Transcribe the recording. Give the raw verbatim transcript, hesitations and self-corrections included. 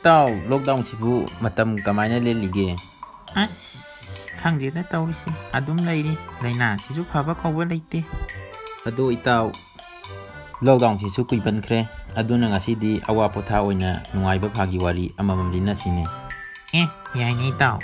ꯏꯇꯥꯎ, ꯂꯣꯛꯗꯥꯎꯟꯁꯤꯕꯨ ꯃꯇꯝ ꯀꯃꯥꯏꯅ ꯂꯦꯜꯂꯤꯒꯦ? ꯑꯁ, ꯈꯪꯗꯦꯗ ꯇꯧꯔꯤꯁꯦ, ꯑꯗꯨꯝ ꯂꯩꯔꯤ꯫ ꯂꯥꯏꯅꯥꯁꯤꯁꯨ ꯐꯕ ꯀꯧꯕ ꯂꯩꯇꯦ꯫ ꯑꯗꯣ ꯏꯇꯥꯎ, ꯂꯣꯛꯗꯥꯎꯟꯁꯤꯁꯨ ꯀꯨꯏꯃꯟꯈ꯭ꯔꯦ, ꯑꯗꯨꯅ ꯉꯁꯤꯗꯤ ꯑꯋꯥ ꯄꯣꯊꯥ ꯑꯣꯏꯅ ꯅꯨꯡꯉꯥꯏꯕ ꯐꯥꯒꯤ ꯋꯥꯔꯤ ꯑꯃꯃꯝ ꯂꯤꯅꯁꯤꯅꯦ꯫ ꯑꯦ, ꯌꯥꯏꯅꯦ ꯏꯇꯥꯎ꯫